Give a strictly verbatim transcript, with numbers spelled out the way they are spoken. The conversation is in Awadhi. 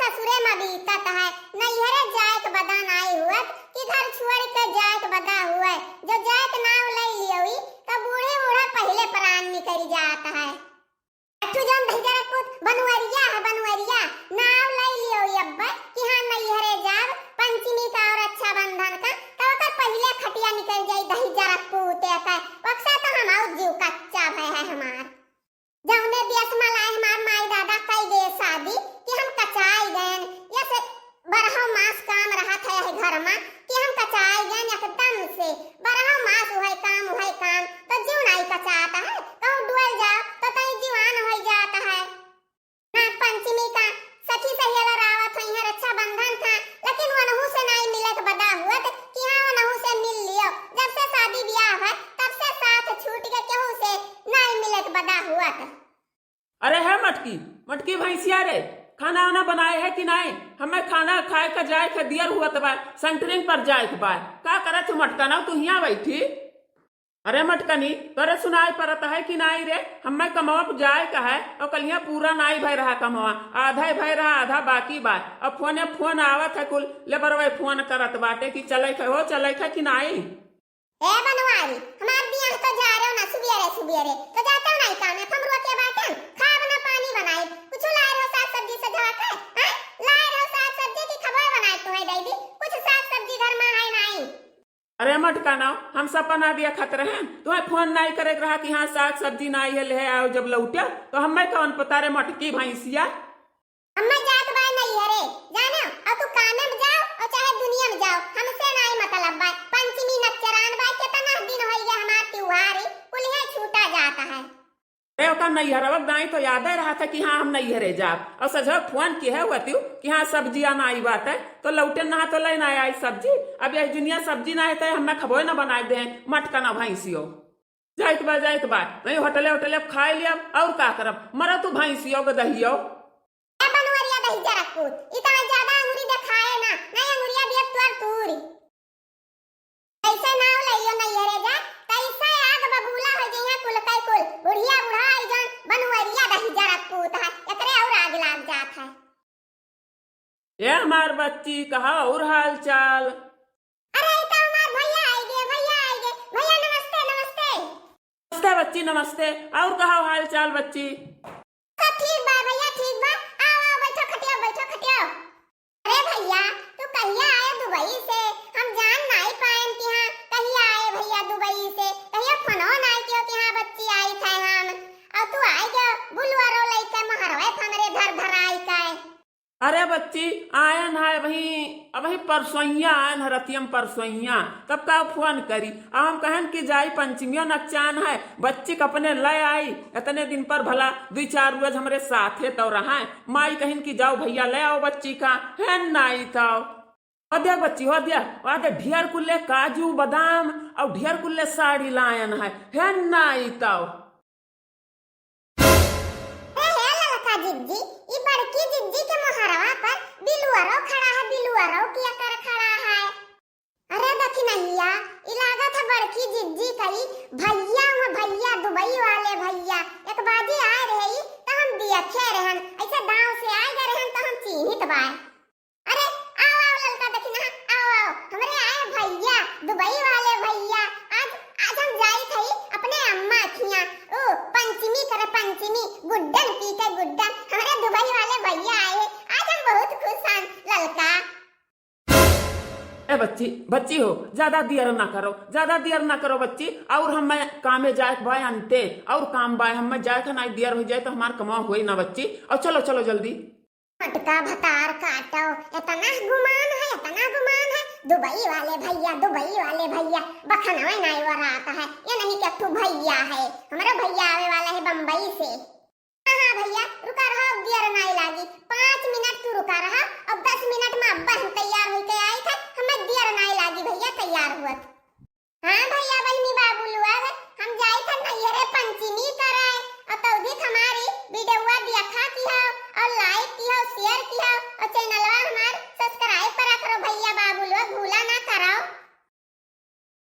ससुरे मा बीतत है, नैहरे जाए के बदा नाई हुअत कि घर छोड़ के जाए के बदा हुए। जो जाए के नाव लई लियोई, तो बूढ़े बूढ़ा पहिले प्राण निकल जात है। अठू जौन दहिजरा पूत बनवरिया है, बनवरिया, नाव लई लियोई अब्बे कि हाँ नैहरे जाब, पंचमी का और रक्षाबंधन का, तो ओकर पहिले खटिया निकल जाई दहिजरा पूते का। ओकसा तो हम और जीव कच्चा भय है हमार। जौने देश मा लाए हमार माई दादा कई गए शादी कि हम कचाई गएन। यस, बरहो मास काम रहत है यह घर मा कि हम कचाई गएन एकदम से। बरहो मास उहै काम, उहै काम, तो जीव नाई कचात है। कहूँ डुअल जाओ तो तई जीवान होइ जात है। नाग पंचमी का सखी सहेला रावत होइहैं रक्षाबंधन का, लेकिन वनहू से नाई मिले के बदा हुअत कि हाँ वनहू से मिल लियो। जब से शादी ब्याह है तब से साथ छूट के केहू से नाई मिले के बदा हुअत। अरे है मटकी, मटकी भैंसिया रे, खाना वाना बनाए है कि नाई? हमें खाना खाए का जाए के दियर हुअत बा, सेंटरिंग पर जाए के बा। का करत हो मटका ना तू हियाँ बैठी? अरे मटकनी, तोरे सुनाई परत है कि नाई रे? हम्मे कमवा पे जाए का है, और कलिया पूरा नाई भय रहा कमवा, आधा ही भय रहा, आधा बाकी बा। अब फोने फोन आवत है कुल, लेबरवे फोन करत बाटे कि चले के हो, चले के कि नाई? ए बनवारी, हमार बियाह तो जा रहे हो ना सुबेरे सुबेरे, तो जाते हो नाई काम है, हम रुआ के बाटे, खाब ना पानी बनाई, कुछ लाए रहो साग सब्जी सजवा के, हैं? लाए रहो साग सब्जी की खबा बनाए तुम्हें दे दी, कुछ साग सब्जी घर में है नाई। अरे मटका ना, हम सपना देखत रहे, तुम्हें फोन नाई करे के रहा कि हाँ साग सब्जी नाई है, ले आओ, जब लौटे तो हमें कौन पता रे मटकी भैंसिया। हमें जात बाय नैहरे, जाने, और तू कामे में जाओ और चाहे दुनिया में जाओ, हमसे नाई मतलब बाय। पंचमी नक्चरान बाय, कितना दिन होई गया हमार त्योहार है, कुलिया छूटा जाता है। ए, ओकर नैहरवा के दाई तो यादे रहत है कि हाँ, हम नैहरे जाब। और सजो फोन किहे हुअतिउ कि हाँ, सब्जिया नाई बाटे, तो लौटे ना तो ले ना आई सब्जी। अब यह दुनिया सब्जी ना है, तो हम ना खबोए ना बनाए दे, मटका ना भैंसियो। जाइत बा, जाइत बा, नहीं होटले, होटले अब खाए लिया, और का करब, मरा तू भैंसियो के दहियो। ए बनवरिया दही जरा कूद, इतना ज्यादा अंगुरी दिखाए ना, नहीं अंगुरिया दिए तोर तूरी। कैसे नाव लइयो नैहरे जा, कैसे आग बबूला हो जइहे कुल कै कुल। बुढ़िया बुढ़ाई जौन बनवरिया दही जरा पूत है, एकरे और आग लाग जात है। ए हमार बच्ची, कहा और हाल चाल? अरे, ई तो हमार भैया आइगे, भैया आइगे। भैया नमस्ते, नमस्ते। नमस्ते बच्ची, नमस्ते। और कहा हाल चाल बच्ची? सब ठीक बा भैया, ठीक बा। आओ, आओ, बैठो खटिया, बैठो खटिया। अरे भैया, तू कहिया आए दुबई से? हम जान नाई पाएन कि हाँ, कहिया आए भैया दुबई से? कहिया फोनो नाई कियो कि हाँ बच्ची आई थे हम। और तू आई गयो बुलवरो लइके महरवे फनरे धर धर आई के। अरे बच्ची, आयन है अबही, अबही परसोइया आयन है, रतियम परसोइया, तब का फोन करी। अब हम कहन कि जाई पंचमियो नकचान है, बच्ची के अपने ले आई, इतने दिन पर भला दुई चार रोज हमरे साथे तो रहा। माई कहिन कि जाओ भैया ले आओ बच्ची का, है नाई तो। हो दिया बच्ची, हो दिया, हो दिया, ढेर कुल्ले काजू बादाम और ढेर कुल्ले साड़ी लायन है, है नाई तो। अरे हे ललका जिज्जी, ई बड़की जिज्जी के मोहरवा पर बिलुअरो खड़ा है, बिलुअरो किया कर खड़ा है। अरे दखिनहिया, ई लागत है बड़की जिज्जी कही भैया हुआ, भैया दुबई वाले भैया। एक बाजी आए रहे ई, तो हम दियखे रहन, ऐसे दांव से आए गए रहन तो हम चीन्हित बाय। अरे, आओ, आओ, ललका दखिनहा, आओ, आओ। हमरे आए भैया, दुबई वाले भैया। आज, आज हम जाई थई अपने अम्मा खिया। ओ, पंचमी करे पंचमी, गुड्डन पी के गुड्डन। हमरे दुबई वाले भैया आए हैं। आज हम बहुत खुश हन, ललका। ए बच्ची, बच्ची हो, ज्यादा देर ना करो, ज्यादा देर ना करो बच्ची। और हमें कामे जाए के बाय अंते, और काम बाय, हमें जाए के ना देर हो जाए तो हमार कमाओ होई ना बच्ची। और चलो, चलो जल्दी। मटका भतार काटो, इतना गुमान है, इतना गुमान है। दुबई वाले भैया, दुबई वाले भैया, बखनवे नाई वरात है। ये नहीं कि तू भैया है, हमारा भैया आवे वाला है बम्बई से। हाँ, हाँ भैया, रुका रहा, अब देर नाई लागी, पाँच मिनट तू रुका रहा, अब दस मिनट में अब्बा हम तैयार होके आई थे, हमें देर नाई लागी भैया, तैयार हुआ।